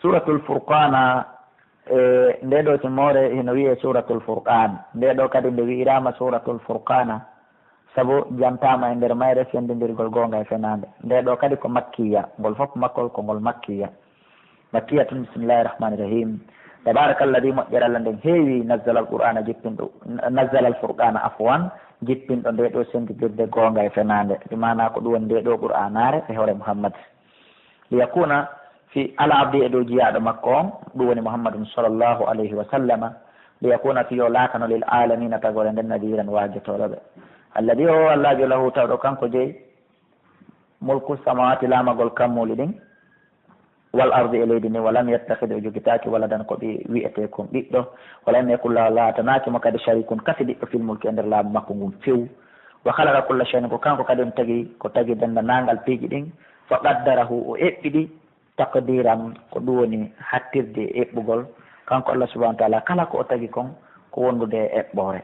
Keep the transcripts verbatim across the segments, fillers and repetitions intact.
Suratul Furqana, e nde ɗo timoore hino wi'e Suratul Furqan. Nde ɗo kadi nde wi'irama Suratul Furqana, sabu jantaama e nder mayre senndindirgol goonga e fenaande. Nde ɗo kadi ko makkiya, ngol fof makkol ko ngol makkiya. Makkiya tun, bismillahir rahmanir rahim. Tabarakalladi, moƴƴere Allah nden heewi, nazzala al-Qur'ana, jippinɗo, nazzala al-Furqana, afwan, jippinɗo nde ɗo senndindirde goonga e fenaande. Ɗi maana ko ɗum woni nde ɗo Qur'anaare e hoore Muhammad. Liyakuna fi ala abdi, e dow jiyaaɗo makko on, ɗum woni Muhammadun sallallahu alayhi wa sallama, liyakuna, fi yo laatano, lil alamina, tagore nden, nadiran, waajotooɗo ɓe. Alladi, o Allaajo, lahu, tawɗo kanko jeyi mulku samawati, laamagol kammuuli ɗin, wal ardi, e leydi ndin, walam yattakhid, o jogitaaki, waladan, ko ɓi wi'etee kon ɓiɗɗo, walam yakun lahu, laatanaaki mo kadi sharikun, kasidiɗɗo, fil mulki, e nder laamu makko ngun few. Wa khalaqa kulla shay'in, ko kanko kadi on tagi, ko tagi denndaangal piiji ɗin, fa qaddarahu, o eɓɓi ɗi, taqdiran, ko ɗum woni hattirde e eɓɓugol. Kanko Allah subhanahu wa ta'ala, kala ko o tagi kon, ko wondude e eɓɓoore.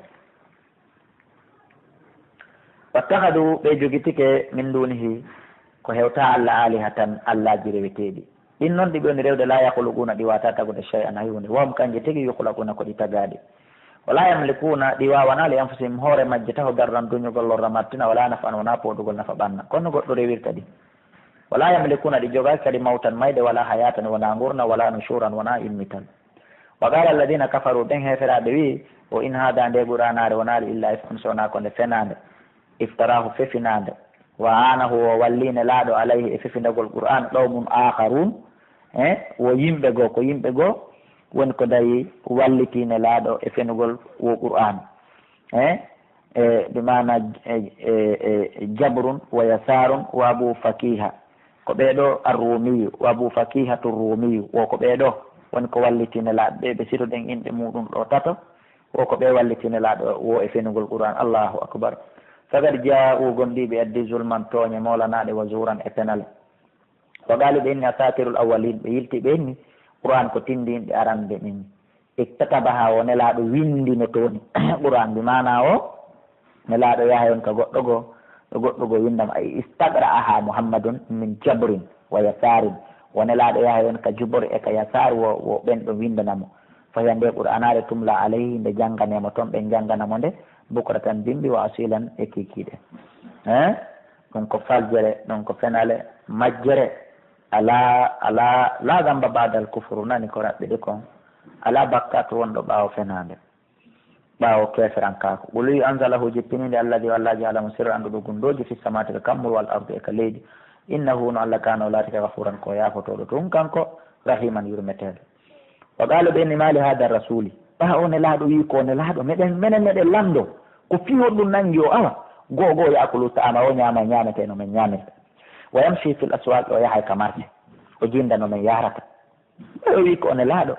Wattakhadu, ɓe jogitike, min dunihi, ko hewta Allah, alihatan, allaaji reweteeɗi. Ɗin non ɗi ɓe woni rewde, la yakhluquna, ɗi wata tagude, shay'an, hay huunde. Wa hum, kanji tigi, yukhlaquna, ko ɗi tagaaɗi. Wala yamlikuna, ɗi wawana, li anfusihim, hoore majji taho, darran, duñugol lorra martina, wala naf'an, wona poodugol nafa ɓanna. Kono goɗɗo rewirta ɗi. Wala yamlikuna, ɗi jogaaki kadi, mawtan, mayde, wala hayatan, wona ngurna, wala nushuran, wona immital. Wa qala alladhina kafaru, ɓen heeferaaɓe wi'i, o in hada, nde Qur'aanaare wonaali, illa ifkun, so wonaa ko nde fenaande, iftarahu, fefinaande, wa aanahu, o walli Nelaaɗo, alayhi, e fefindagol Qur'aan, qawmun akharun, e wo yimɓe goo, ko yimɓe goo woni ko dari walliti Nelaaɗo e fenugol wo Qur'aan. E e, bi maana, e, e, e, Jabrun wa Yasarun wa Abu Fakiha. Ko ɓee ɗoo Ar-Rumiyu wa Abu Fakihatu Rumiyu. Wo ko ɓee ɗoo woni ko walliti Nelaaɗo. Ɓee ɓe sitoɗen inɗe muuɗum ɗoo tato, wo ko ɓee walliti Nelaaɗo wo e fenugol Qur'aan. Allahu akbar. Faqad jaa'u, gomɗii ɓe addi, zulman, tooñe moolanaaɗe, wa zuuran, e penale. Wa qaalu, ɓe inni, asaatirul awwaliin, ɓe yilti ɓe inni Qur'aan ko tinndinɗe aranɓe ɓen. Iktatabaha, o Nelaaɗo winndino toon Qur'aan, bi maana o Nelaaɗo yahay on ka goɗɗo goo, ɗo goɗɗo goo winndama, ay istaqra'aha Muhammadun min jabrin wa yasarin, o Nelaaɗo yahay on ka jubor e ka yasar, wo, wo ɓen ɗon winndana mo. Fahiya, nde Qur'aanaare, tumla alayhi, nde jannganee mo toon, ɓe janngana mo nde, bukratan, bimbi, wa asilan, e kiikiiɗe. Hein? Ɗum ko faljere, ɗum ko fenale majjere. Alaa, alaa, laa zamba ba'dal kufru, nani ko raɓɓiɗi kon. Alaa bakkaatu wonɗo ɓaawo fenaande, ɓaawo keeferankaaku. Qul, wi, anzalahu, jippiniinde Alladi, o Allaaji, ya'lamu sirra, annduɗo gunndooji, fi samawaati, ka kammuuli, wal ardi, e ka leydi. Innahu, no Allah, kaana, o laatike, ghafuuran, ko yaafotooɗo tun kanko, rahiiman, yurmeteeɗo. Wa qaalu, ɓe inni, ma li haada rasuuli, ɓaa o Nelaaɗo wii ko Nelaaɗo, meɗen, menen meɗen lanndo, ko fii honɗum nanngi o awa, goo goo, yaakulu ta'aama, o ñaama ñaametee no men ñaamirta, wa yamshi fil aswaaqi, o yahay ka marse, o jinnda no men yahrata. Ɓe o wii ko o Nelaaɗo.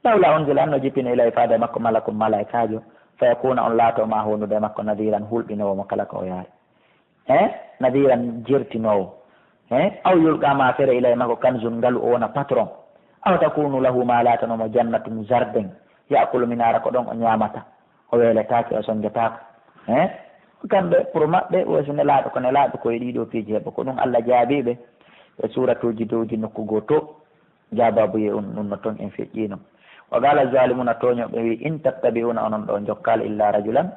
Lawla unzila, an no jippino, ilayhi, faade makko, malakun, malaa'ikaajo, fa yakuuna, on laatoo, ma'ahu, wondude e makko, nadiiran, hulɓinoowo mo kala ko o yaari. He? Nadiiran, jertinoowo. He? Aw yulqa, maa fere, ilayhi, makko, kanzun, ngalu, o wona patron. Aw takuunu lahu, maa laatanoo mo, jannatun, jardin, ya'kulu minhaa, hara ko ɗon o ñaamata, o weeletaake, o sonngetaako. He? Kamɓe, pour maɓɓe, o si Nelaaɗo, ko Nelaaɗo ko e ɗii ɗoo piiji heɓa. Ko ɗum Allah jaabii ɓe e suuratuuji dowji nokku goo to. Jaabaabuye on ɗum no toon en feƴƴiino. Wa qaala zalimuna, tooñooɓe wi, in tattabi'una, onon ɗo jokkaali, illa rajulan,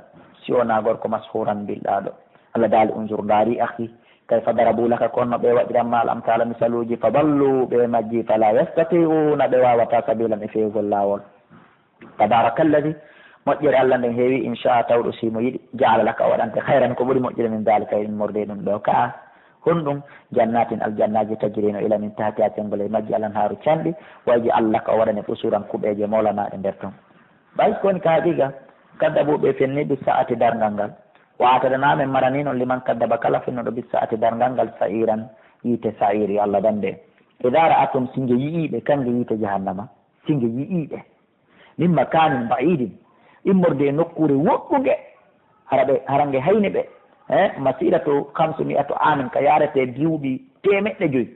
si wonaa gorko, mashuuran, bilɗaaɗo. Allah daali, unzur, ndaari, akhi, kayfa darabu laka, ko honno ɓe waɗiran ma al amthaala, misaluuji, fa dallu, ɓe majji, fala yastati'una, ɓe waawataa, sabiilan, e fewgol laawol. Tabarakalladi, moƴƴere Allah nden heewi, in sha'a, tawɗo si mo yiɗi, ja'ala laka, o waɗante, khayran, ko ɓuri moƴƴude, min dhalika, e immorde ɗum ɗo ka. Honɗum? Jannatin, aljannaaji, tajri, no ila, min tahtiha, senngo ley majji, al anhaaru, canɗi, wa yaj'al laka, o waɗane, qusuuran, kuɓeeje moolanaaɗe nder ton. Ɓay ko woni ka haqiiqa, kaddabu, ɓe fenni, bis sa'ati, darngal ngal. Wa a'tadnaa, men marani non, liman kaddaba, kala fennuɗo, bis sa'ati, darngal ngal, sa'iiran, yiite sa'iir, yo Allah dande. Idaa ra'athum, si nge yi'ii ɓe, kannge yiite jahannama, si nge yi'ii ɓe, min makaanin ba'iidin, immorde e nokkuure woɗɗunge, hara ɓe, hara nge hayni ɓe, eh, masiiratu khamsu mi'ati aamin, ka yaarete duuɓi teemeɗɗe joyi.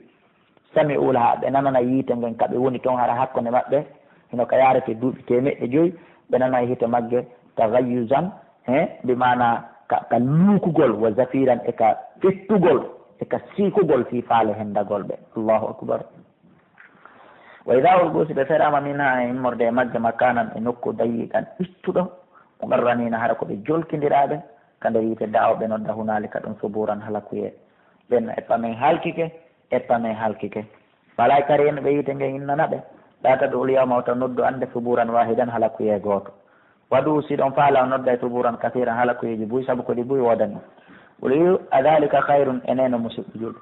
Sami'u laha, ɓe nanana yiite ngen ka ɓe woni ton, hara hakkunde maɓɓe hino ka yaarete duuɓi teemeɗɗe joyi, ɓe nanay hite magge, taghayyuzan, eh, bi maana ka, ka luukugol, wa zafiiran, e ka fettugol, e ka siikugol, fii faale hendagol ɓe. Allahu akbar. Wa idha ulqu, si ɓe feraama, minha, e immorde e magge, makanan, e nokku, dayyiqan, ɓittuɗo, muqarranina, hara ko ɓe jolkindiraaɓe, ka nder yiite, da'aw, ɓe nodda, hunalika, ɗon, suburan, halakuyee. Ɓen no eppa men halkike, eppa men halkike. Malaa'ika reenuɓe yiite ngen innana ɓe, la tad'ul yawma, wota noddu hannde, suburan wahidan, halakuyee gooto. Wad'u, si ɗon faala, on nodday, suburan kasiran, halakuyeeji buy, sabu ko ɗi buy woodani. Qul, wi'u, adhalika khayrun, enee no musiɗɓe julɓe?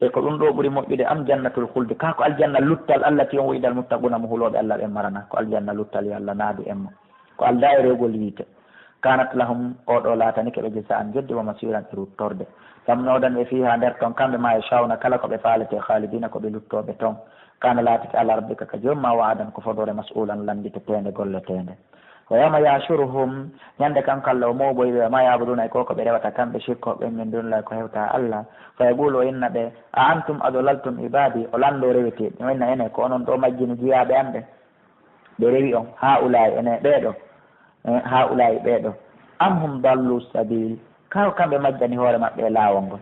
E ko ɗum ɗoo ɓuri moƴƴude, am jannatul khuldi, kaa ko aljanna luttal, allati, on, wu'ida al muttaquna, mo hulooɓe Allah ɓen marana? Ko aljanna luttal, yo Allah naadu en mo. Ko aldaa e rewgol yiite. Kanat lahum, oo ɗoo laatanike ɓe, jaza'an, jeddi, wa masiran, e ruttorde. Lam noodan ɓe fiihaa, nder ton, kamɓe, ma yasha'una, kala ko ɓe faalete, khalidina, ko ɓe luttooɓe ton. Kana, laatike, ala rabbika, ka Joomi maa, wa'dan, ko fodoore, mas'ulan, lannditeteende, golleteende. Wa yawma yahshuruhum, ñande kanko Allah o mooɓoyi ɓe, wa ma ya'buduna, e ko ko ɓe rewata kamɓe, shirkooɓe ɓen, min dunillahi, ko hewtaa Allah. Fa yaqulu, o inna ɓe, a antum adlaltum ibadi, o lanndo reweteeɓe? O inna, enee, ko onon ɗoo majjini jiyaaɓe an ɓe? Ɓe rewi on, haa'ulaa'i, enee, ɓee ɗoo, eh, haa'ulaa'i, ɓee ɗoo. Am hum dallu sabil, kaa ko kamɓe majjani hoore maɓɓe e laawol ngol?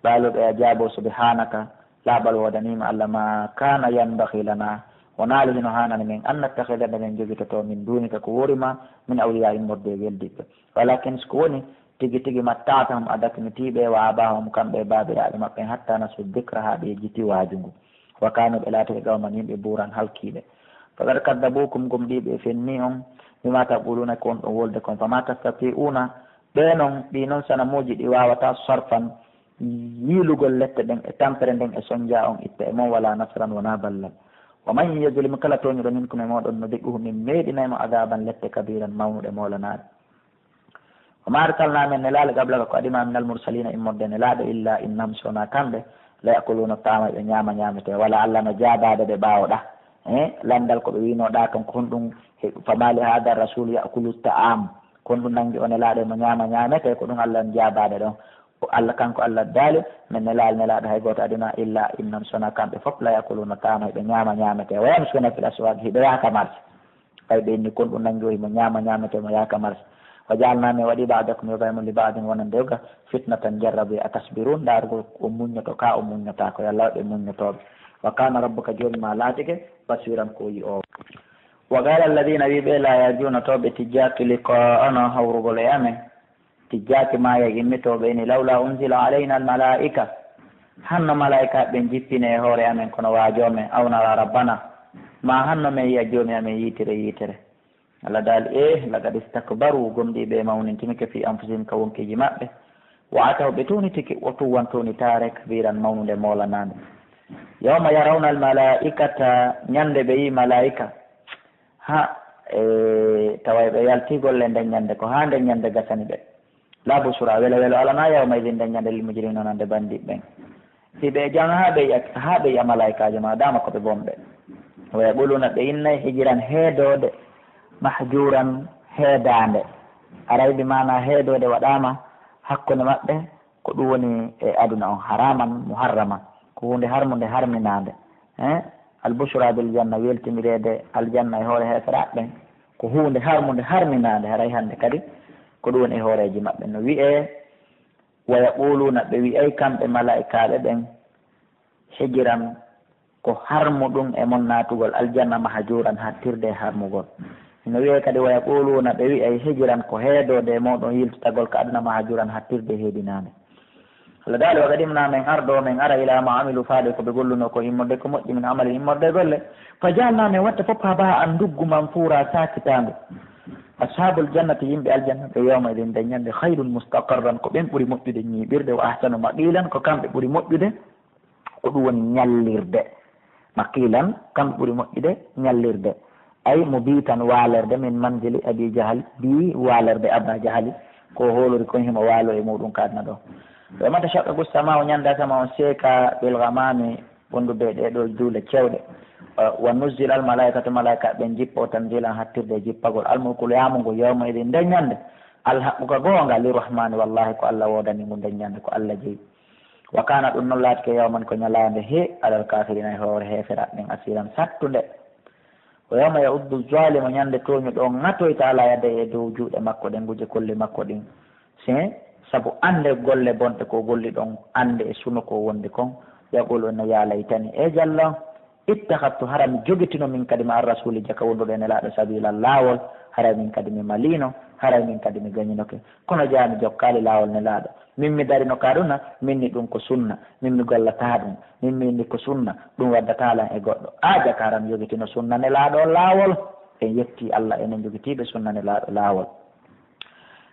Ɓaaluɓe a jaabo, subhanaka, laaɓal woodanii ma Allah, ma kana yanbaghi lana, wonaali hino haanani men, an nattakhidha, nde men jogitoto, min dunika, ko woori ma, min awliya, immorde e weldiɓɓe. Walakin, si ko woni, tigi tigi, matta'tahum, a dakmitii ɓe, wa aba'ahum, kamɓe e baabiraaɓe maɓɓe, hatta nasu dhikra, haa ɓe yejjiti waaju ngu. Wa kanu, ɓe laatike, qawman, yimɓe, buran, halkiiɓe. Faqad kadhabukum, gomɗii ɓe fenni on, bima taquluna, ko on ɗon wolde kon. Fama tastati'una, ɓee non, ɗii non sanamuuji, ɗi waawataa sarfan, yiilugol lette ɗen e tampere nden e sonja on itta e mon, wala nasran, wonaa ballal. Wa man yazlim, kala tooñuɗo, minkum, e mooɗon, nudhiqhu, min meeɗinay mo, adhaban, lette, kabiran, mawnuɗe, moolanaaɗe. Wa ma arsalna, men nelaali, qablaka, ko adi maa, minal mursalina, immorde nelaaɓe, illa innahum, si wonaa kamɓe, la ya'kuluna ta'ama, ɓe ñaama ñaametee. Wala Allah no jaabaade ɓe ɓaawo ɗaa. Eh, lanndal ko ɓe wiinoo ɗaa ton, ko honɗum, he, fama li hadha rasul ya'kulu ta'am. Ko honɗum nanngi o nelaaɗo mo ñaama ñaametee, ko ɗum Allah on jaabaade ɗon. Ko Allah, kanko Allah daali, men nelaali nelaaɗo hay gooto aduna, illa innahum, si wonaa kamɓe fof, la ya'kuluna ta'ama, hiɓe ñaama ñaametee. Wa yamshuna fil aswaq, hiɓe yaha ka marché. Ɓay ɓe inni kon ɗum nanngi o himo ñaama ñaametee, mo yaha ka marché. Wa ja'alna, men waɗi, ba'dakum, yoga e mon, li ba'din, wonande yoga, fitnatan, jarrabu, atasbirun, ndaarugol ko on muññoto, kaa on muññotaako, yo Allah waɗ ɓe muññotooɓe. Wa kana rabbuka, Joomi maa laatike, basiran, ko o yi'oowo. Wa qala alladhina, wi ɓe, la yarjuna, too ɓe tijjaaki, liqa'ana, hawrugol e amen, tijjaaki maaya, immitoo ɓe ni, lawla unzila alayna almalaika, hanno malaikaaɓe ɓen jippine e hoore amen, kono waajoo men, aw nara rabbana, maa hanno men yi'a Joomi amen, yiitere yiitere. Allah daali, eh, laqad istakbaru, gomɗii ɓe mawnintinike, fi anfusihim, ka wonkiiji maɓɓe, wa ataw, ɓe townitike, utuwwan, townitaare, kabiran, mawnunde, moolanaande. Yawma yarawna almalaikata, ñande ɓe yii malaika, ha, e, tawa ɓe yalti golle nden ñande, ko ha nden ñande gasani ɓe. La bushra, welo welo alana yawma idin, nden ñande, lil mujrimina, nande bandiɓe ɓen. Si ɓe jang ha ɓe yi'a, ha ɓe yi'a malaikaajo ma, dama ko ɓe bonɓe. Wa yaquluna, ɓe innay, hijran, heedoode, mahjuran, heedaande. Aray bi maana heedoode waɗaama hakkunde maɓɓe, ko ɗum woni e aduna on, haraman muharraman, ko huunde harmunde harminaande. Eh? Albushra bil janna, weltinireede aljanna e hoore heeferaaɓe ɓen, ko huunde harmunde harminaande, haray hannde kadi ko ɗum woni e hooreeji maɓɓe. No wi'ee, wa yaquluna, ɓe wi'ay kamɓe malaa'ikaaɓe ɓen, hijran, ko harmuɗum e mon naatugol aljanna, mahjuran, hattirde e harmugol. No wi'ee kadi, wa yaquluna, ɓe wi'ay, hijran, ko heedoode e mooɗon yiltitagol ka aduna, mahjuran, hattirde e heedinaande. Allah daali, wa qadimna, men ardo, men ara, ila ma amilu, faade ko ɓe gollunoo ko, immorde ko moƴƴi, min amalin, immorde golle. Fa ja'alna, men watta fof, haba'an, nduggu, manfuura, saakitaandu. Ashabul jannati, yimɓe aljanna ɓe, yawma idin, nden ñande, khayrun mustaqarran, ko ɓen ɓuri moƴƴude ñiiɓirde, wa ahsanu maqilan, ko kamɓe ɓuri moƴƴude, ko ɗum woni ñallirde. Maqilan, kamɓe ɓuri moƴƴude ñallirde. Ay, mo biitan waalerde, min manzili Abi Jahal, bii waalerde Aba Jahali, ko hoolori kon himo waalo e muɗum ka aduna ɗo. Wa yawma tashaqqaqu samaa'u, ñande asama on seeka, bil ghamami, wondude e ɗee ɗoo duule cewɗe. Wa nuzzila al malaa'ikatu, malaa'ika ɓen jippo, tanzilan, hattirde e jippagol. Al mulku, laamu ngu, yawma idin, nden ñande, al haqqu, ka goonga, lirrahmani, wallahi ko Allah woodani ngu nden ñande, ko Allah jeyi. Wa kana, ɗum non laatike, yawman, ko ñalaande, he, alal kafirina, e hoore heeferaaɓe ɓen, asiran, sattunde. Wa yawma ya'uddu zalimu, ñande tooñuɗo on ŋatoyta, ala yadayhi, e dow juuɗe makko ɗen, guje kolli makko ɗin. Si, sabu annde golle bonɗe ko golli ɗon, annde e suno ko wondi kon, yaqulu, no, ya laytani, e jallo, Ittakhadtu, hara mi jogitino min kadi ma ar-rasuli jaka wondude e Nelaaɗo sabila laawol, haray min kadi mi maliino, haray min kadi mi gañinoke. Kono jaa mi jokkaali laawol Nelaaɗo. Min mi darino ka aduna, min ni ɗum ko sunna, min mi gollataa ɗum, min mi inni ko sunna, ɗum waddataa lan e goɗɗo. Aa jaka hara mi jogitino sunna Nelaaɗo on laawol. En yetti Allah enen jogitiiɓe sunna Nelaaɗo laawol.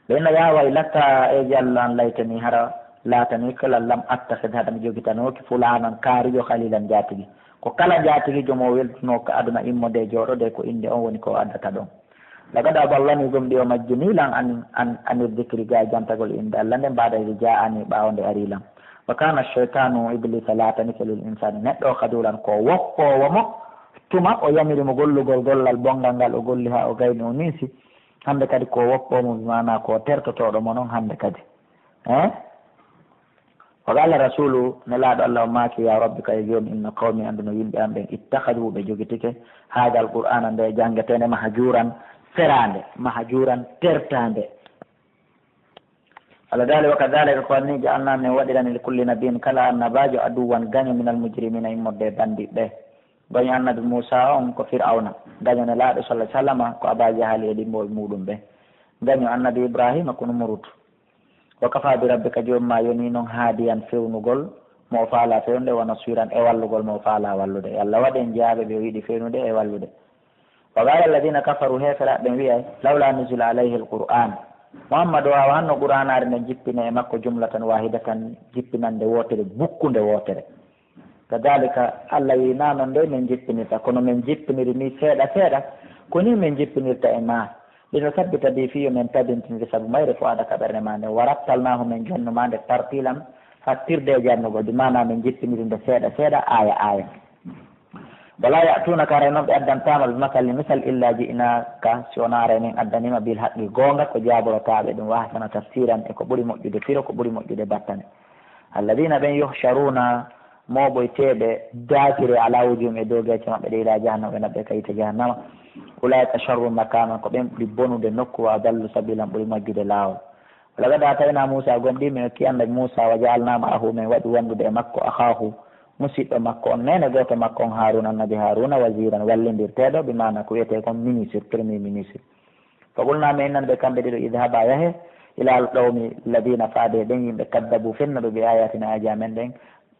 Ɓe inna yaa waylataa, e jallo an, laytanii, hara laatanii kala lam attakhid, hara mi jogitanooki fulaanan kaarijo khalilan jaatigi. Ko kala jaatigiijo mo weltunoo ka aduna immode jooɗode ko innde on woni ko o addata ɗon. Laqad adallanii, gomɗii o majjinii lan an, an, ani dhikri, ga jantagol innde Allah nden, ba'da idh jaa'anii, ɓaawo nde arii lan. Wa kaana shaytaanu, Ibliisa laatanike, lil insaani, neɗɗo o, khaduulan, ko woppoowo mo, tuma o yamiri mo gollugol gollal bonngal ngal o golli haa o gayni o ninsi, hannde kadi ko woppoowo mo, bi maanaa ko tertotooɗo mo non hannde kadi. Eh? Wa qaala rasuulu, Nelaaɗo Allah o maaki, yaa Rabbi, ka yo Joomi, inna qawmi, annduno yimɓe am ɓen, ittakhaduu, ɓe jogitike, haadal Qur'aana, nde janngeteende, mahjuuran, feraande, mahjuuran, tertaande. Allah daali, wa kadhaalika, ko nii, ja'alnaa, men waɗirani, li kulli nabiyyin, kala annabaajo, aduwwan, gaño, minal mujrimiina, immorde e banndiiɓe. Gaño Annabi Muusaa on ko Fir'awna, gaño Nelaaɗo sallallaahu alayhi wa sallam ko Abaa Jahali e ɗimmooɓe muuɗum ɓen. Gaño Annabi Ibraahiima ko Numuruutu. Wa kafaa bi rabbika, Joomi maa yonii non haadiyan, fewnugol mo o faalaa fewnude, wa nasiiran, e wallugol mo o faalaa wallude. Yo Allah waɗu en jeyaaɓe ɓe o yiɗi fewnude e wallude. Wa qaala alladhiina kafaruu, heeferaaɓe ɓen wi'ay, lawlaa nuzila alayhil Qur'aan. Muhammadu, o hawa hanno Qur'aanaare nden jippinee e makko, jumlatan waahidatan, jippinannde wootere, bukkunde wootere. Kadhaalika, Allah wi'i, naa non de men jippinirta, kono men jippiniri nii seeɗa seeɗa, ko nii men jippinirta e maa. Linuthabbita bihi, fii yo men tabintinir sabu mayre, fu'aadaka, ɓernde maa nden, wa rattalnaahu, men jannu maa nde, tartiilan, hattirde e jannugol, bi maanaa men jippiniri nde seeɗa seeɗa, aaya aaya. Wa laa ya'tuunaka, haray non ɓe addantaa ma, bi masalin, misal, illaa ji'naaka, si wonaa haray men addanii ma, bil haqqi, goonga, ko jaaborotaaɓe ɗum, wa ahsana tafsiiran, e ko ɓuri moƴƴude firo, ko ɓuri moƴƴude battane. Alladhiina, ɓen, yuhsharuuna, mooɓoyteeɓe, daakiree, alaa wujuuhihim, e dow geece maɓɓe ɗe, ilaa jahannama, ɓe naɓɓee ka yiite jahannama. Ulaa'ika sharrun makaanan, ko ɓen ɓuri bonude nokku, wa adallu sabiilan, ɓuri majjude laawol. Wa laqad aataynaa Muusaa, gomɗii men okkii Annabi Muusaa, wa ja'alnaa ma'ahu, men waɗi wondude e makko, akhaahu, musiɗɗo makko on, neene gooto makko on, Haaruuna, Annabi Haaruuna, waziiran, wallindirteeɗo, bi maanaa ko wi'etee kon ministre, premier ministre. Fa qulnaa, men innani ɓe kamɓe ɗiɗo, idhabaa, yahee, ilal qawmi alladhiina, faade e ɓen yimɓe, kaddabuu, fennuɓe, bi aayaatinaa, aayeeje amen ɗen,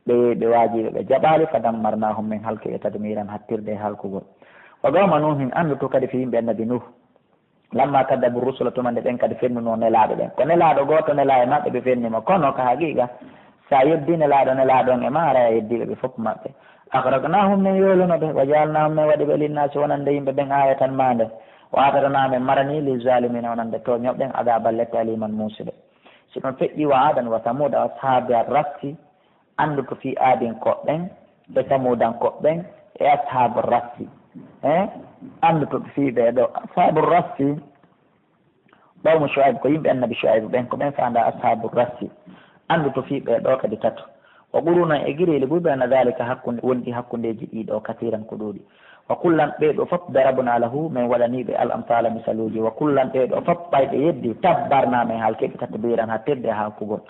ɓe, ɓe waajiiɓe, ɓe jaɓaali, fa dammarnaahum, men halki ɓe, tadmiiran, hattirde e halkugol. Wa qawma Nuuhin, anndu tun kadi fii yimɓe Annabi Nuuh. Lammaa kaddabu rusula, tuma nde ɓen kadi fennunoo nelaaɓe ɓen. Ko nelaaɗo gooto nelaa e maɓɓe, ɓe fenni mo. Kono ka haqiiqa, si a yeddii nelaaɗo, nelaaɗo on e maa, haray a yeddii ɓe, ɓe fof maɓɓe. Aghraqnaahum, men yooluno ɓe, wa ja'alnaahum, men waɗi ɓe, linnaasi, wonande yimɓe ɓen, aayatan, maande. Wa a'tadnaa, men maranii, lizzaalimiina, wonande tooñooɓe ɓen, adaaban, lette, aliiman, muusude. Si ɗum feƴƴii, wa Aadan wa Samuuda, wa ashaabi rassi, annduto fii Aadinkoɓe ɓen, e Samuudankooɓe ɓen, e ashaabu rassi. Eh? Annduto fii ɓee ɗoo. Ashaabu rassi, qawmu Shu'ayb, ko yimɓe Annabi Shu'ayb ɓen, ko ɓen faandaa ashaabu rassi. Annduto fii ɓee ɗoo kadi tato. Wa quruunan, e gireeli buy, bayna dhaalika, hakkunde, wonɗi hakkundeeji ɗii ɗoo, kasiiran, ko ɗuuɗi. Wa kullan, ɓee ɗoo fof, darabnaa lahu, men waɗanii ɓe, al amsaala, misaluuji. Wa kullan, ɓee ɗoo fof, ɓay ɓe yeddii, tabbarnaa, men halkii ɓe, tatbiiran, hattirde e halkugol.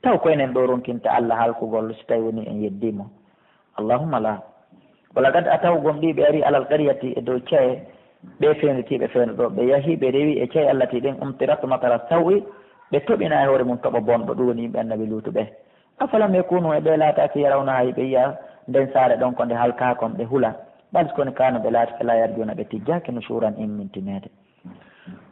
Taw ko enen ɗoo ronkinta Allah halkugol, si tawii wonii en yeddii mo? Allahumma laa. Wa laqad ataw, gomɗii ɓe arii, alal qaryati, e dow ca'e, ɓee fewnitiiɓe fewndo ɗoo. Ɓe yahii, ɓe rewii e ca'e, allatii, ɗen, umtirat matara saw'i, ɓe toɓinaa e hoore mum toɓo bonɗo, ɗum woni yimɓe Annabi Luutu ɓee. Afalam yakuunu, e ɓe laataaki, yarawnahaa, hiɓe yi'a nden saare ɗon, ko nde halkaa kon, ɓe hula. Bal, si ko nii, kaanu, ɓe laatike, laa yarjuuna, ɓe tijjaaki, nushuuran, immintineede.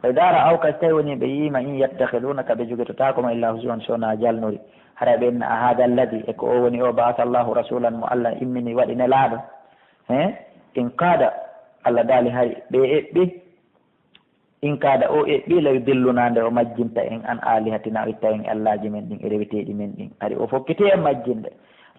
Wa idaa ra'awka, si tawii wonii ɓe yi'ii ma, in yattakhiduunaka, ɓe jogitotaako ma, illaa huzuwan, si wonaa jalnori. Haray ɓe inna, a haadha alladhii, e ko oo woni oo, ba'atha Allaahu rasuulan, mo Allah immini, waɗi nelaaɗo? He? In kaada, Allah daali, hari ɓe eɓɓi. In kaada, o eɓɓi, la yudillunaa, nde o majjinta en, an aalihatinaa, o itta en e allaaji men ɗin, e reweteeɗi men ɗin. Hari o fokkiti en majjinde.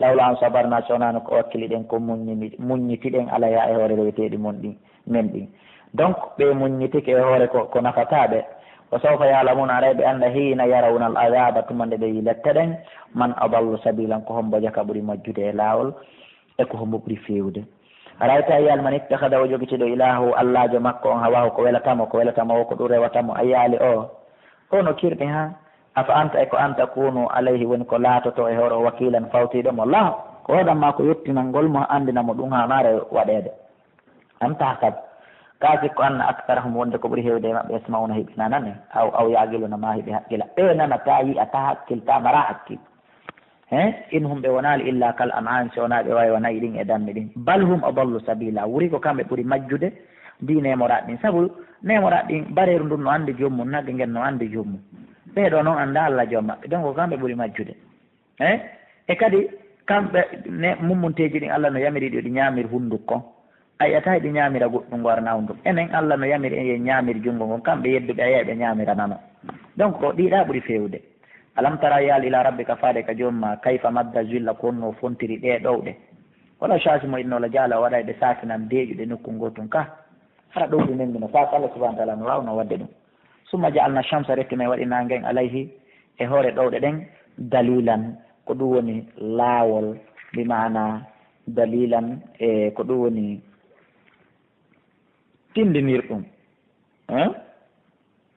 Lawlaa an sabarnaa, si wonaano ko o wakkili ɗen, ko muññini-, muññiti ɗen alayhaa, e hoore reweteeɗi mon ɗin, men ɗin. Donc, ɓe muññitike e hoore ko, ko nafataa ɓe. Wa sawfa ya'lamuuna, haray ɓe annda, hiina yarawna al azaaba, tuma nde ɓe yi'i lette ɗen, man adallu sabiilan, ko hombo jaka ɓuri majjude e laawol, e ko hombo ɓuri feewude. Ara'ayta, a yi'aali, man ittakhadha, o jogitiiɗo, ilaahahu, allaajo makko on, hawaahu, ko welata mo, ko welata mo o, ko ɗum rewata mo, a yi'aali o, o no kirɓi, haa? Afa anta, e ko an, takuunu alayhi, woni ko laatotoo e hoore o, wakiilan, fawtiiɗo mo? Laa. Ko waɗan maa ko yottinangol mo, anndina mo ɗum haanaare waɗeede. Am tahsab, kaa sikko anna aktharahum, wonde ko ɓuri heewde e maɓɓe, yasma'una, hiɓe nanane, aw, aw ya'qiluna, maa hiɓe haqqila. Ɓe nanataa, yi'ataa, hakkiltaa, maraa hakkil. He? In hum, ɓe wonaali, illa kal an'am, si wonaa ɓe wayi wa na'i ɗin e dammi ɗin. Bal hum adallu sabila, wuri ko kamɓe ɓuri majjude ndi neemoraɗi ɗin. Sabu neemoraɗi ɗin, bareeru ndun no anndi joom mum, nagge ngen no anndi joom mum. Ɓee ɗoo non anndaa Alla joom maɓɓe, donc ko kamɓe ɓuri majjude. Eh? E kadi, kamɓe ne, mummunteeji ɗin Alla no yamiri ɗi, ɗi ñaamir hunndukko. A yi'ataa ɗi ñaamira goɗɗum ngo arana hunndukko. Enen Alla no yamiri en yen ñaamir junngo ngon, kamɓe yedduɓe a yi'ay ɓe ñaamira nano. Donc, ko ɗiɗa ɓuri feewde. Alam tara, yaal ila rabbika, faade ka joom ma, kayfa madda zilla, ko honno o fontiri ɗee ɗowɗe. Wala shasi mo inno la jaala o waɗay ɓe saakinan deeƴuɗe nokku ngootun ka. Hara ɗowdi nengino, fa ko Allah subhanahu wa ta'ala no waawno waɗde ɗum. Summa ja'alna shamsa, rette men waɗi naange ngen, alayhi, e hoore ɗowɗe ɗen, dalilan, ko ɗum woni laawol, bi maana dalilan, e ko ɗum woni tindinirɗum. Hein?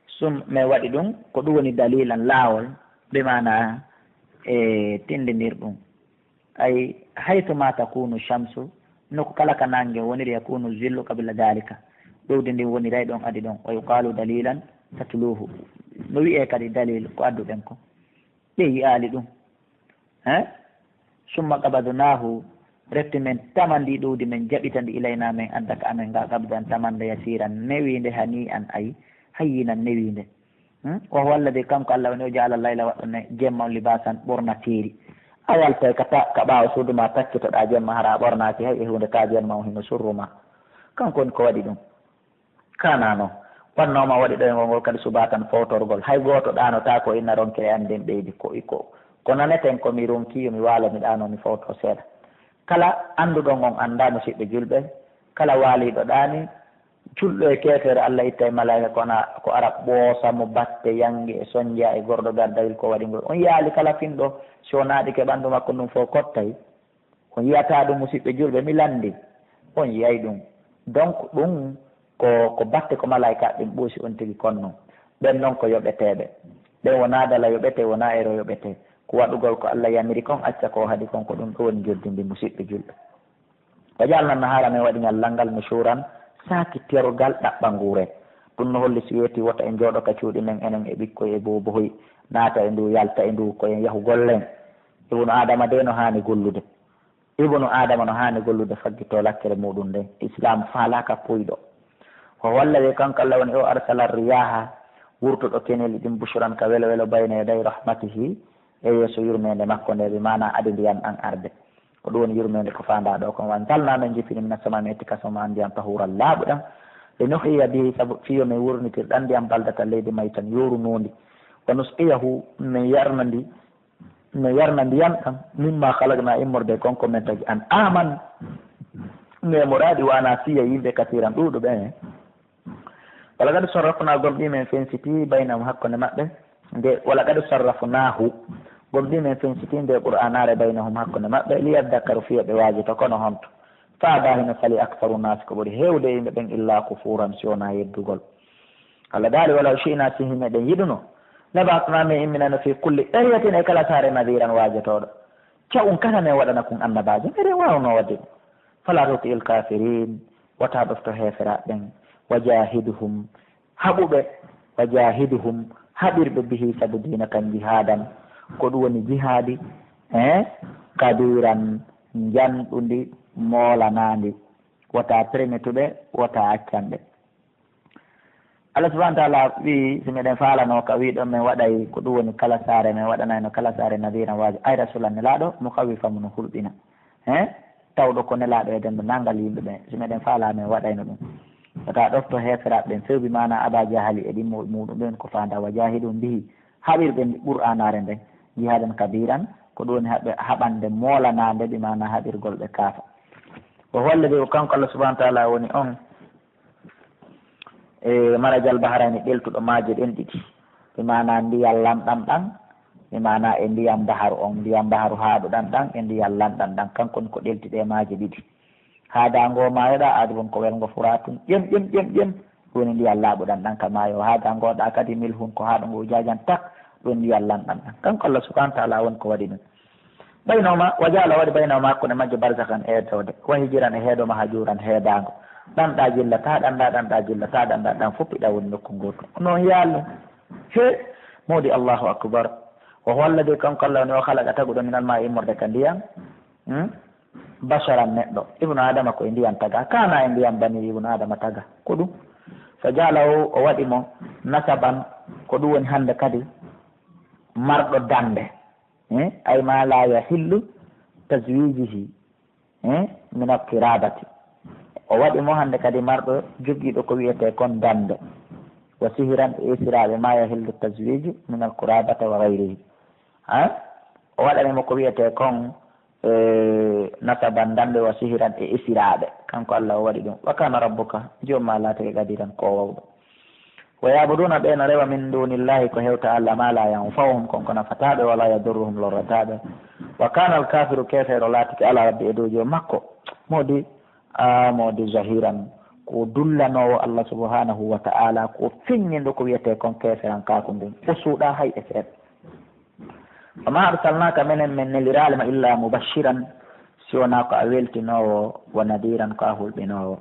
Sum, men waɗi ɗum, ko ɗum woni dalilan, laawol, bi maana e tindinirɗum. Ay, haythu ma takunu shamsu, nokku kala ka naange woniri, yakunu zillu qabla dhalika. Ɗowdi ndin woniray ɗon adi ɗon. Wa yuqalu dalilan tatluhu. No wi'ee kadi dalil ko adduɗen ko. Ɓe yi'aali ɗum. Hein? Summa qabadnahu, rette men tamandi ɗowdi, men jaɓitandi, ilayna, men adda ka amen nga, qabdan, tamande, yasiran, newiinde, hani'an, ay, hayyinan, newiinde. Hmm? Wa huwa alladhi, kanko Allah woni o, ja'ala al-layla, waɗɗo ne jemma on, libasan, ɓornateeri. A yaltay ka ta-, ka ɓaawo suudu ma, takkitoɗaa jemma, hara a ɓornaaki hay e huunde, ka jemma on hino surru ma. Kanko woni ko waɗi ɗum. Kana non. Wannooma waɗi ɗoyngol ngol kadi subatan, fowtorgol. Hay gooto ɗaanotaako inna ronkere an nden ɓeydi. Ko, ko, ko naneten ko mi ronki yo mi waalo, mi ɗaano, mi fowto seeɗa. Kala annduɗo ngon annda, musiɓɓe julɓe. Kala waaliiɗo ɗaani, julɗo e keefeero, Allah ittay malaa'ika ko na, ko ara ɓoosa mo batte, yange e sonja e gorɗo gardawil ko waɗi ngol. On yaali kala finɗo, si o naaɗike ɓanndu makko ndun fof kottay. On yi'ataa ɗum, musiɓɓe julɓe, mi lanndi. On yi'ay ɗum. Donc, ɗum ko, ko batte ko malaa'ika ɓen ɓoosi on tigi kon non. Ɓen non ko yoɓeteeɓe. Ɓen wonaa dala yoɓetee, wonaa ero yoɓetee. Ko waɗugol ko Allah yamiri kon, acca ko o haɗi kon, ko ɗum ɗo woni njoddindi, musiɓɓe julɓe. Wa ja'alna nahaara, men waɗi ñallal ngal, nushuuran, saaki tergal ɗaɓɓanguure. Ɗum no holli si weeti wota en jooɗo ka cuuɗi men, enen e ɓikkoy e boobohoy, naata e ndu, yalta e ndu, ko en yahu gollen. Ibnu Aadama de no haani gollude. Ibnu Aadama no haani gollude, faggitoo lakkere muuɗum nden. Islaam faalaaka puyɗo. Wa huwa alladhi, kanko Allah woni o, arsala riyaaha, wurtuɗo keneeli ɗin, bushran, ka welo welo, bayna yaday rahmatihi, e yeeso yurmeende makko nde, bi maana adi ndiyan ɗan arde. Ko ɗum woni yurmeende ko faandaa ɗo kon. Wa anzalna, men jippini, mina samaa'i, men itti ka asama ndiyan, tahuuran, laaɓuɗan. Li nuhyiya bihi, sabu fii yo men wurnitir ɗan ndiyan, baldatan, leydi maytan, yoorunoondi. Wa nusqiyahu, men yarna ndi, men yarna ndiyan ɗan, mimma khalaqna, immorde kon ko men tagi, an'aman, neemoraaɗi, wa anasiya, yimɓe, kasiiran, ɗuuɗuɓe. Walaqad sarrafna, gomɗii men fensiti, baynahum, hakkunde maɓɓe, nde, walaqad sarrafnahu, gomɗii men fensiti nde Qur'aanaare, baynahum, hakkunde maɓɓe, liyaddakkaru, fii yo ɓe waajoto, kono honto? Fa abaa, hino sali, aktharu naasi, ko ɓuri heewde e yimɓe ɓen, illa kufuuran, si wonaa yeddugol. Allah daali, walaw shi'na, si himeɗen yiɗuno, laba'athna, men imminano, fii kulli qaryatin, e kala saare, nadhiran, waajotooɗo. Ca'un kala men waɗana kun annabaajo, meɗen waawnoo waɗde ɗum. Fala tuti'il kaafiriin, wota ɗofto heeferaaɓe ɓen. Wa jaahiduhum, haɓu ɓe. Wa jaahiduhum, haɓir ɓe, bihi, sabu diina kan, jihaadan, ko ɗum woni jihaadi, eh, kabiiran, njanɗundi, moolanaandi. Wota permitu ɓe, wota accan ɓe. Allah subhanahu wa ta'ala wi'i, si meɗen faalano ka wi'ɗon men waɗay ko ɗum woni kala saare, men waɗanayno kala saare nadhiran, waajo, ay rasulan, nelaaɗo, mukhawwifan, mo no hulɓina. He? Tawɗo ko nelaaɗo e dendo nangal yimɓe ɓen, si meɗen faala men waɗayno ɗum. Wata ɗofto heeferaaɓe ɓen, fewbi maana Aba Jahali e ɗimmo muuɗum ɓen ko faandaa, wa jaahiduhum bihi, haɓir ɓe Qur'aanaare nden, jihaadan kabiiran, ko ɗum woni haɓe-, haɓande moolanaande, bi maana haɓirgol ɓe kaafa. Wa huwa alladhi, ko kanko Allah subhanahu wa ta'ala woni on, e marajal bahrayni, ɗeltuɗo maaje ɗen ɗiɗi, bi maana ndiyan lanɗan ɗan, bi maana e ndiyan baharu on, ndiyan baharu haaɗuɗan ɗan, e ndiyan lanɗan ɗan, kanko woni ko ɗelti ɗe maaje ɗiɗi. Haadaa ngo maayoɗaa, aadi won ko welngo Furaatun, ƴem, ƴem, ƴem, ƴem, ɗum woni ndiyan laaɓuɗan ɗan ka maayo. Haadaa ngo ɗaa kadi, milhun, ko haaɗo ngo jaajan tak, ɗum ndiyan lanɗan ɗan. Kanko Allah subhanahu wa ta'ala woni ko waɗi ɗum. Baynahuma, wa jaala, waɗi, baynahuma, hakkunde majje, barzahan, eetode, wa hijiran, e heedo, mahjuran, heedaango. Ɗan ɗa jillata, ɗan ɗa, ɗan ɗa jillata, ɗan ɗa, ɗan fof piɗa woni nokku gootu. Noon yaalno. He, moodi Allahu akbar. Wa huwa alladhi, kanko Allah woni o khalaqa taguɗo min al-ma'i immorde ka ndiyam. Hmm? Basharan neɗɗo. Ibnu Adama ko e ndiyam taga. Kana e ndiyam bani Ibnu Adama taga. Ko ɗum. Fa jaalahu, o waɗi mo nasaban. Ko ɗum woni hannde kadi marɗo dande. Eh? Ay ma la yahillu tazwijihi, eh? Min al qirabati. O waɗi mo hannde kadi marɗo jogiiɗo ko wiyetee kon dande. Wa sihiran e esiraaɓe ma yahillu tazwiju min al qurabata wa gayrihi. Ha? O waɗani mo ko wiyetee kon, eh, nasaban dande wa sihiran e esiraaɓe. Kanko Allah o waɗi ɗum. Wa kana rabbuka, joom ma laatake qadiran ko wawɗo. Wa ya'buduna, ɓe no rewa, min dunillahi, ko hewta Allah, ma la yanfa'uhum, kon ko nafataaɓe, wala yadurruhum, lorrataaɓe. Wa kana al kafiru, keefeero laatike ala rabbi, e dow joom makko. Moodi, a moodi zahiran, ko dullanoowo Allah subhanahu wa ta'ala, ko feññindo ko wiyetee kon keeferankaaku ngun. O suuɗa hay e seeɗa. Wa ma arsalnaka, menen men neliraali ma illa mubashiran, si wonaa ko a weltinoowo, wa nadiran, ko a hulɓinoowo.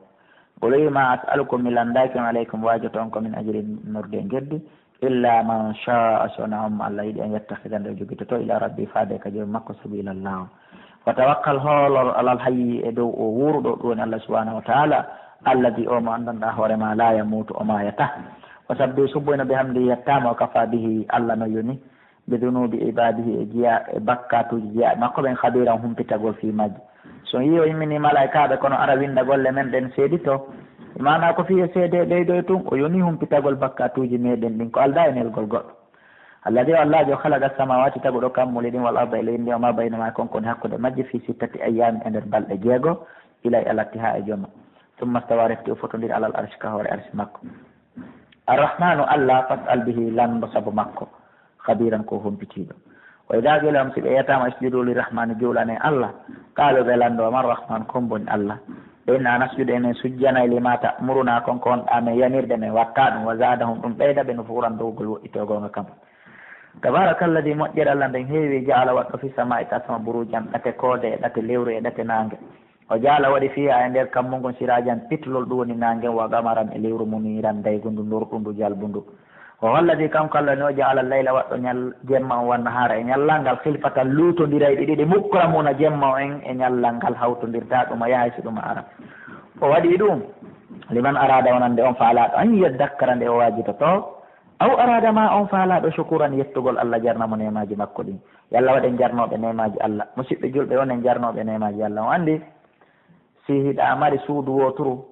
Qul, wi, ma as'alukum, mi lanndaaki on, alaykum, waajoto on ko min ajrin, norde e geddi, illa man sha'a, si wonaa on mo Allah yiɗi, an yattakhidha, nde o jogitoto, ila rabbi, faade ka joom makko, sabila, laawol. Wa tawakkal, hoolor, alal hayyi, e dow o wuuruɗo, ɗum woni Allah subhanahu wa ta'ala, alladhi, o mo anndanɗaa hoore ma, la yamutu, o maayata. Wa sabbi, subboyno, bihamdi, yettaama, wa kafa bihi, Allah no yoni, bi dunubi ibadihi, e jeya, e bakkatuuji jeyaaɓe makko ɓen, khabiran, humpitagol fii majji. So on yii o immini malaa'ikaaɓe, kono ara winnda golle men ɗen seedito. Maanaa ko fii e seede ɓeydo e tun, o yoni humpitagol bakkatuuji meɗen ɗin, ko aldaa e nelgol goɗɗo. Alladhi, o Allaajo, khalaqa samawati, taguɗo kammuuli ɗin, wal arda, e leydi ndin, wa ma baynahuma, e kon ko woni hakkunde majji, fii sittati ayyaamin, e nder balɗe jeego, ilay, a latti haa e jooma. Summa stawa, refti o fotondiri, alal arshi, ka hoore arshi makko. Arrahmanu, Allah, fas'al bihi, lanndo sabu makko, khabiran, ko humpitiiɗo. Wa idha qila lahum, si ɓe yetaama, isjudu lirrahmani, juulane Allah, qaalu, ɓe lanndo, wa man rahman, ko mboni Allah? Ɓe inna nasjudu, enen sujjanay, lima ta'muruna, kon ko wonɗaa men yamirde men watta ɗum, wa zadahum, ɗum ɓeyda ɓe nufuran, dowgol woɗɗitoo goonga kam. Tabarakalladhi, moƴƴere Allah nden heewi, ja'ala, waɗɗo, fi samaa'i, ka asama, burujan, ɗate koode, e ɗate lewru, e ɗate naange. O jaala, waɗi, fiiha, e nder kammu ngun, sirajan, pitlol, ɗum woni naange, wa qamaran, e lewru, muniran, daygundu, nurɗundu, jalbundu. Wa huwa alladhi, kanko Allah ni, o jaala layla, waɗɗo ñal-, jemma on, wan nahaara, e ñallal ngal, khilfatan, luutondirayɗi ɗiɗi, mukramuna, jemma on e ñallal ngal hawtondirtaa, ɗuma yaha hay so ɗuma ara. O waɗi ɗum, liman arada, wonande on faalaaɗo, an yadhakkara, nde o waajitoto, aw arada, ma on faalaaɗo, shukuran, yettugol Allah, jarna mo neemaaji makko ɗin. Yo Allah waɗen jarnooɓe neemaaji Allah. Musiɓɓe julɓe, wonen jarnooɓe neemaaji Allah. On anndi, si hiɗa mari suudu wooturu,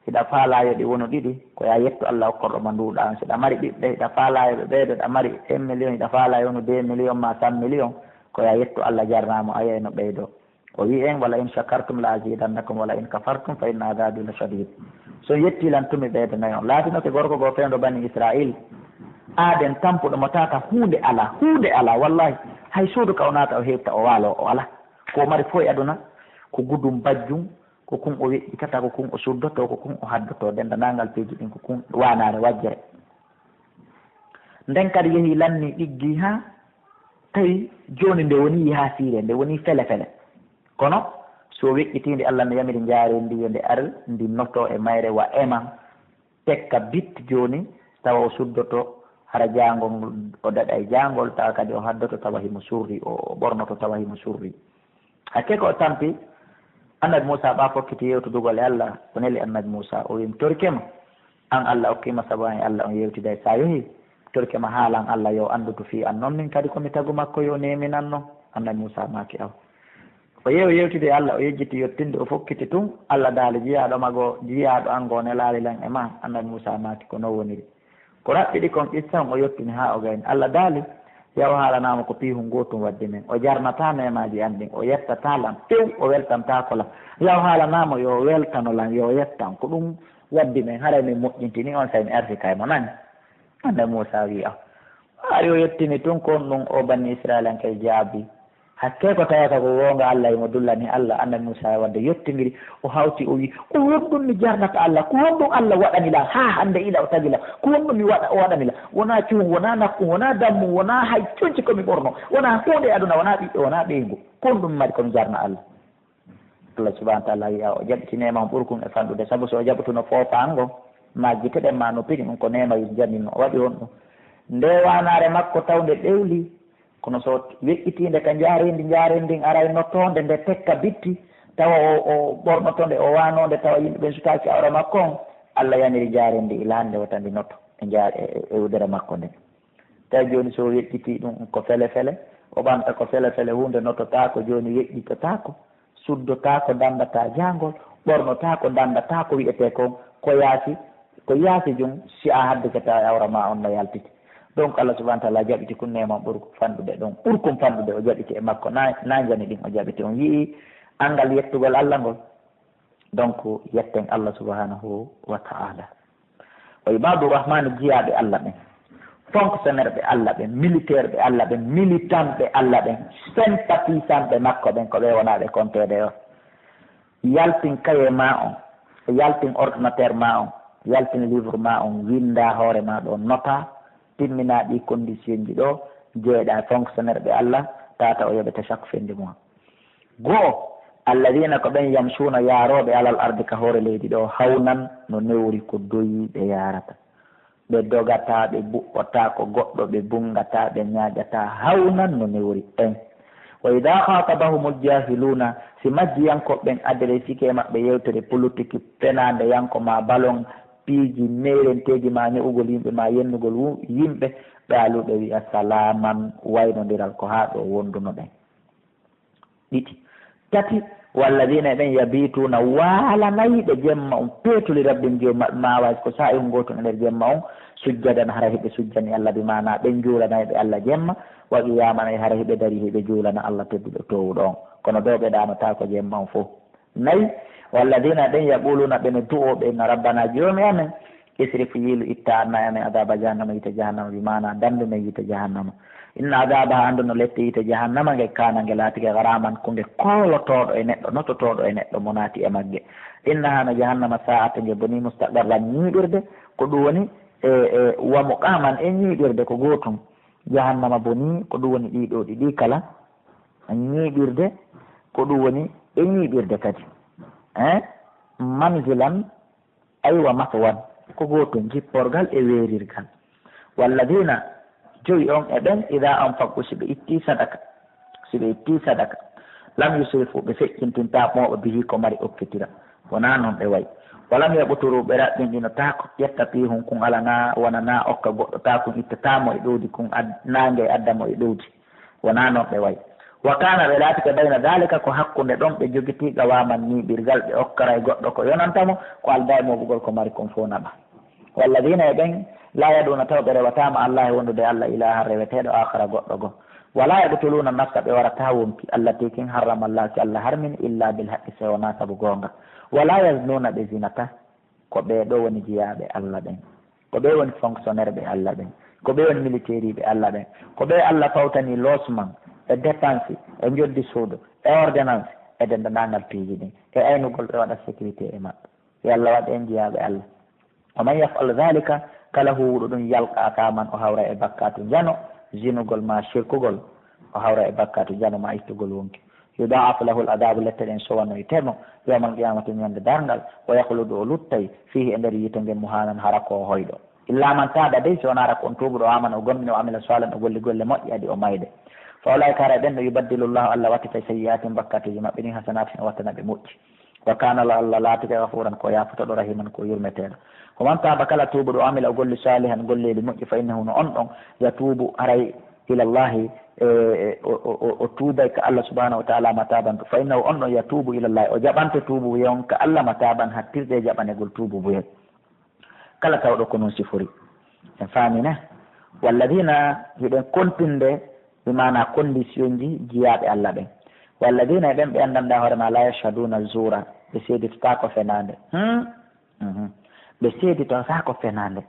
hiɗa faalaa yo ɗi wonu ɗiɗi, ko yo a yettu Allah okkorɗo ma nduuɗaa on. Si hiɗa mari ɓiɓɓe, hiɗa faalaa yo ɓe ɓeydo, hiɗa mari un million, hiɗa faalaa yo wonu deux millions ma cent millions, ko yo a yettu Allah jarnaa mo, a yi'ay no ɓeydoo. O wi'i en, "Wala in shakartum la azidannakum, wala in kafartum fa inna adhabi la shadid." So on yettii lan tun, mi ɓeydanay on. Laatinoke gorko goo fewndo Bani Israil, aaden tampuɗo mo tata, huunde alaa, huunde alaa, wallahi. Hay suudu ka o naata o hewta o waaloo, o alaa. Ko o mari fof e aduna, ko gudum bajjum, ko kun o weƴƴitata, ko kun o suddotoo, ko kun o haddotoo, denndaangal piiji ɗin, ko kun waanaare wajjere. Nden kadi yehi lanni ɗiggi haa tawi jooni nde woni haa siire, nde woni fele fele. Kono so weƴƴitiinde, Allah no yamiri njaareendi yo nde ar, ndi noto e mayre wa ema, tekka bit jooni, tawa o suddoto hara jaangol, o daɗay jaangol, tawa kadi o haddoto tawa himo surri, o, o ɓornoto tawa himo surri. Hakke ko o tampi, Annabi Muusa ɓa fokkiti yewtudugol e Allah, o neli Annabi Muusa, o wi'i, "Mi torike ma, an Allah okki ma sabu an e Allah on yewtiday. Sa yehi, mi torike ma haalan Allah yo anndutu fii an, non min kadi ko mi tagu makko yo neeminan non." Annabi Muusa maaki, "Aw." O yehi o yewtidi e Allah, o yejjiti yettinde, o fokkiti tun, Allah daali, "Jiyaaɗo ma goo, jiyaaɗo an goo nelaali lan e ma." Annabi Muusa maaki, "Ko non woniri." Ko raɓɓiɗi kon qissa on o yettini haa o gayni. Allah daali, "Yaw haalanaama ko piihun gootun waddi men. O jarnataa neemaaji an ɗin, o yettataa lan, few o weltantaako lan. Yaw haalanaama yo weltano lan, yo yettan. Ko ɗun waddi men, haray min moƴƴintini on, say mi arsikay mo." Nani? Annabi Muusa wi'i, "Aw." Hari o yettini tun kon ɗun, o Bani Isra'ilanke jaabi. Hakke ko tawata ko goonga, Allah himo dullani. Allah, Annabi Muusa e wadde yottimiri, o hawti, o wi'i, "Ko honɗun mi jarnata Allah? Ko honɗun Allah waɗani lan haa hannde ila o tagi lan? Ko honɗun mi waɗa, o waɗani lan? Wonaa cuhun, wonaa nakkun, wonaa dammun, wonaa hay conci ko mi ɓorno, wonaa huunde e aduna, wonaa ɓiɓɓe, wonaa ɓeyngu." Kon ɗum mari kon jarna Allah. Allah subhanahu wa taala wiya o jaɓiti neema on ɓurkun e fanɗude, sabu so o jaɓutuno foofaango ma gite ɗen ma noppi ɗin, ɗum ko neema yum jamin o waɗi on ɗum. Nde waanaare makko taw nde ɗewli, kono so weƴƴitiinde ka njaareendi, njaareendi ndin aray nottoonde nde tekka bitti, tawa o, o ɓornoto nde, o waanoo nde, tawa yimɓe ɓen sutaaki awra makko on, Allah yaniri njaareendi ndi ilaande wota ndi notto e njaar-, e, e, e udere makko nden. Tawi jooni so weƴƴitii ɗum ko fele-fele, o ɓamta ko fele-fele, huunde nottotaako jooni, weƴƴitotaako, suddotaako, danndataa jaangol, ɓornotaako, danndataa ko wi'etee kon, ko yaasi, ko yaasi jum, si a haddukata e awra ma on no yaltiti. Donc, Allah subhanahu wa taala jaɓiti kun neema ɓurkun fanɗude ɗon, ɓurkun fanɗude o jaɓiti e makko, na, na njani ɗin o jaɓiti. On yi'i anngal yettugol Allah ngol. Donc, yetten Allah subhanahu wa ta'ala. Wa ibadu rahmani, jiyaaɓe Allah ɓen, fonctionnaire ɓe Allah ɓen, militaire ɓe Allah ɓen, militant ɓe Allah ɓen, sympathisant ɓe makko ɓen, ko ɓe wonaa ɓe konteede o. Yaltin kaye ma on, yaltin ordinateur ma on, yaltin livre ma on, winda hoore ma ɗo, nota, timmina ɗi condition ji ɗo, jeeɗa fonctionnaire ɓe Allah, tata o yoɓete chaque fin de mois. Go'o, alladina ko ɓen yamsuna yaarooɓe alal ardi ka hoore leydi ɗo, hawnan no newri ko doyi ɓe yaarata. Ɓe dogataa, ɓe buɓɓotaako goɗɗo, ɓe bunngataa, ɓe ñaaƴataa, hawnan no newri ɓen. Wa ida khatabahumul jahiluna, si majjiyankooɓe ɓen adresike e maɓɓe yewtere politique, fenaande yanko ma balon, piiji meerenteeji ma, ño'ugol yimɓe ma, yennugol wu-, yimɓe, qaalu, ɓe wi'a, salaman, waynondiral ko haa ɗo wonduno ɗen. Ɗiɗi. Tati, walladina e ɓen yabituna, waalanayɓe jemma on, peetuli rabbin jom maɓɓe, ma wawi ko saa'i hun gootun e nder jemma on, sujjadan, hara hiɓe sujjani Allah, bi maana ɓen juulanayɓe Allah jemma, wa qiyaman, e hara hiɓe dari hiɓe juulana Allah tedduɗo toowuɗo on. Kono ɗo ɓe ɗaanotaako jemma on fow. Nayi, walladina ɓen yaquluna, ɓe no du'oo ɓe no, rabbana, joomi amen, isrif, yiilu, itta, anna e amen, adaba jahannama, yiite jahannama, bi maana dandu men yiite jahannama. Inna adabaha, anndu no lette yiite jahannama nge, kana, nge laatike, garaman, ko nge koolotooɗo e neɗɗo, nototooɗo e neɗɗo mo naati e magge. Innaha, no jahannama, sa'at, nge boni, mustaqarran, ñiiɓirde, ko ɗum woni e, e wa muqaman, e ñiiɓirde ko gootum. Jahannama boni, ko ɗum woni ɗii ɗoo ɗiɗi kala, ñiiɓirde, ko ɗum woni e ñiiɓirde kadi. Hein? Manzilan, aywa, maswan, ko gootum, jipporgal e weerirgal. Walladina, joyi on e ɓen, ida anfaqu, si ɓe itti sadaka, si ɓe itti sadaka, lam yusrifu, ɓe feƴƴintintaa mooɓa, bihi, ko mari okkitira. Wonaa non ɓe wayi. Walam yaqturu, ɓe raɓɓinɗinotaako, ƴetta piihun kun alanaa, wonanaa okka goɗɗo, taa kun ittataa mo e ɗowdi kun, ad-, naange adda mo e ɗowdi. Wonaa non ɓe wayi. Wa kana, ɓe laatike, bayna dalika, ko hakkunde ɗon ɓe jogitii, qawaman, ñiiɓirgal, ɓe okkaray goɗɗo ko yonanta mo, ko aldaa e mooɓugol ko mari kon fow naɓa. Walladina e ɓen, la yad'una, taw ɓe rewataa ma Allah e wondude Allah ilahan reweteeɗo akhara goɗɗo goo. Wala yaqtuluna nafsa, ɓe warataa wonki, allati, kin, harrama Allah, ki Allah harmini, illa bil haqqi, si wonaa sabu goonga. Wala yaznuna, ɓe zinataa. Ko ɓee ɗoo woni jiyaaɓe Allah ɓen. Ko ɓee woni fonctionnaire ɓe Allah ɓen. Ko ɓee woni militaire ɓe Allah ɓen. Ko ɓee Allah fawtani logement, e dépense, e njoddi suudu, e ordonnance, e denndaangal piiji ɗin, e aynugol ɓe waɗa sécurité e maɓɓe. Yo Allah waɗ en jiyaaɓe Allah. Wa man yaf'al dhalika, kala huuwuɗo ɗum, yalqa asaman, o hawra e bakkaatu njano, zinugol ma shirkugol, o hawra e bakkaatu njano ma ittugol wonki. Yudha'af lahu al-adhabu, lette ɗen sowanoyte mo, yawmal qiyamati, ñande darngal, wa yakhlud, o luttay, fihi, e nder yiite ngen, muhanan, hara ko o hoyɗo. Illa man taba, dey si wonaa hara ko on tuubuɗo, amana, o gomɗini, o amila salihan, o golli golle moƴƴe, adi o mayde. Fa ulaika, hara ɓen ɗo, yubaddilu Llahu, Allah wattitay, sayyi'atin, bakkaatuuji maɓɓe ɗin, hasanatin, o wattana ɓe moƴƴi. Wa kana Llahu, Allah laatike, ghafuran, ko yaafotoɗo, rahiman, ko yurmeteeɗo. Wa man taba, kala tuubuɗo, o amila, o golli, salihan, golleeli moƴƴi, fa innahu, no on ɗon, yatuubu, haray, ila Llahi, e, e, o, o, o, o tuubay ka Allah subhanahu wa ta'ala, mataban, fa innahu, on ɗon, yatuubu ila Llahi, o jaɓante tuubu yon ka Allah, mataban, hattirde e jaɓanegol tuubu buyel. Kala tawɗo ko non sifori. En faami ne? Walladina, hiɗen kontinde, bi maana condition ji jiyaaɓe Allah ɓen. Walladina, e ɓen ɓe anndanɗaa hoore ma, la yashhaduna zura, ɓe seeditotaako fenaande. Hmm? Mhm. Ɓe seeditotaako fenaande.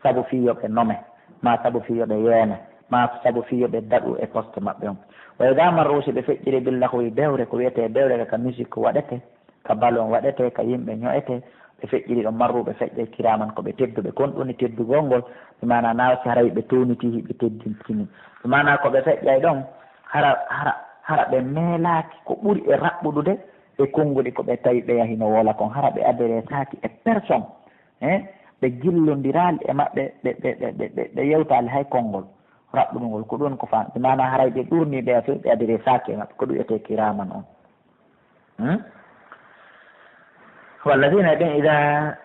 Sabu fii yo ɓe nome, maa sabu fii yo ɓe yeene, maa sabu fii yo ɓe daɗu e poste maɓɓe on. Wa ida marru, si ɓe feƴƴiri, bil lahwi, bewre, ko wiyetee bewre ka, ka musique waɗetee, ka ballon waɗetee, ka yimɓe ño'etee, ɓe feƴƴiri ɗon, marru, ɓe feƴƴay, kiraman, ko ɓe tedduɓe. Kon ɗoni teddugol ngol, bi maana na si haray ɓe townitii, hiɓe teddintini. Bi maana ko ɓe feƴƴay ɗon, hara, hara, hara ɓe meelaaki ko ɓuri e raɓɓuɗude e konnguɗi ko ɓe tawi ɓe yahino wola kon, hara ɓe adressaaki e personne, eh, ɓe gillondiraali e maɓɓe, ɓe, ɓe, ɓe, ɓe, ɓe, ɓe yewtaali hay konngol raɓɓuɗungol. Ko ɗum ko faan, maanaa haray ɓe ɗuurnii ɓe, ɓe adressaaki e maɓɓe, ko ɗum etee kiraaman on. Hmm? Walladina ɓen ida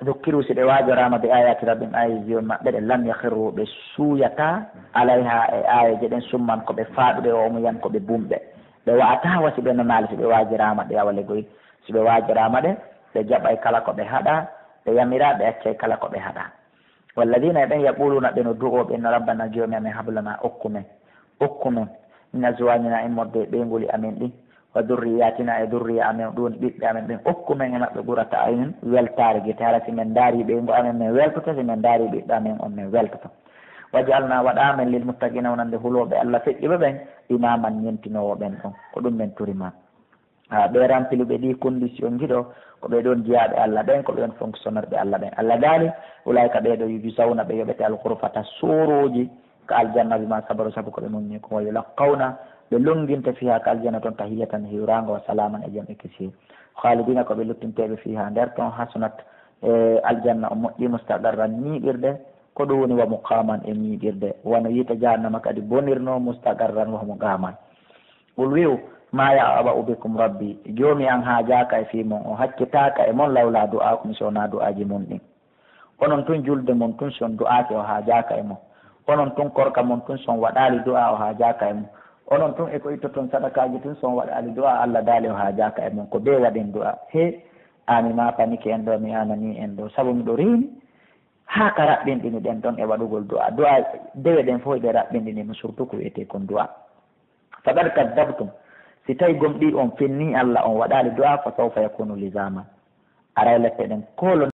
dukkiru, si ɓe waajoraama, bi ayati rabbihim, aayeeji Joomi maɓɓe ɗen, lam yakhirru, ɓe suuyataa, alayha, e aayeeje ɗen, summan, ko ɓe faaɗuɓe, wa umyan, ko ɓe bumɓe. Ɓe wa'ataa wa si ɓe nanaali, si ɓe waajoraama ɗe awa legoy, si ɓe waajoraama ɗe, ɓe jaɓay kala ko ɓe haɗaa, ɓe yamiraa, ɓe accay kala ko ɓe haɗaa. Walladina e ɓen, yaquluna, ɓe no du'oo ɓe no, rabbana, Joomi amen, hab lana, okku men, okku men, min azwajina, immorde e ɓeynguuli amen ɗin, wa dhurriyatina, e dhurriya amen, ɗum woni ɓiɓɓe amen ɓen, okku men e maɓɓe, qurrata aynin, weltaare gite, hara si men ndaari ɓeyngu amen men weltoto, si men ndaari ɓiɓɓe amen on men weltoto. Waj'alna, waɗaa men, lil muttaqina, wonande hulooɓe Alla feƴƴuɓe ɓen, imaman, ñentinoowo ɓen ɗon, ko ɗum men turi ma. Ha, ɓe rampiluɓe ɗi condition ji ɗo, ko ɓe ɗon jiyaaɓe Alla ɓen, ko ɓe ɗon fonctionnaire ɓe Alla ɓen. Alla daali, ulaika, ɓee ɗo, yujzawna, ɓe yoɓete, al-ghurfata, soorooji ka aljanna, bima sabaru, sabu ko ɓe muññi kon. Wa yulaqqawna, ɓe lonnginte, fiha, ka aljanna ton, tahiyatan, hiwraango, wa salaman, e jam e kisiyee. Khalidina, ko ɓe luttinteeɓe, fiha, nder ton, hasunat, e aljanna o moƴƴi, mustaqarran, ñiiɓirde, ko ɗum woni, wa muqaman, e ñiiɓirde, wano yiite jahannama kadi bonirno, mustaqarran, wa muqaman. Qul, wi'u, ma ya'ba'u bikum rabbi, Joomi an haajaaka e fii mon, o hakkitaaka e mon, lawla du'aakum, si wonaa du'aaji mon ɗin. Onon tun, julde mon tun, si on du'aaki, o haajaaka e mon. Onon tun, korka mon tun, si on waɗaali du'aa, o haajaaka e mon. Onon tun, e ko ittoton sadakaaji tun, si on waɗaali du'aa, Alla daali o haajaaka e mon. Ko bee waɗen du'aa. He, a mi maafanike en ɗo, mi aananii en ɗo, sabu miɗo reeni haa ka raɓɓinɗini ɗen ɗon e waɗugol du'aa. Du'aa, dewe ɗen fof hiɗe raɓɓinɗini mo, surtout ko wi'etee kon du'aa. Faqad kaddabtum, si tawi gomɗii on fennii Alla, on waɗaali du'aa, fa sawfa yakunu lizaman, aray lette ɗen koolon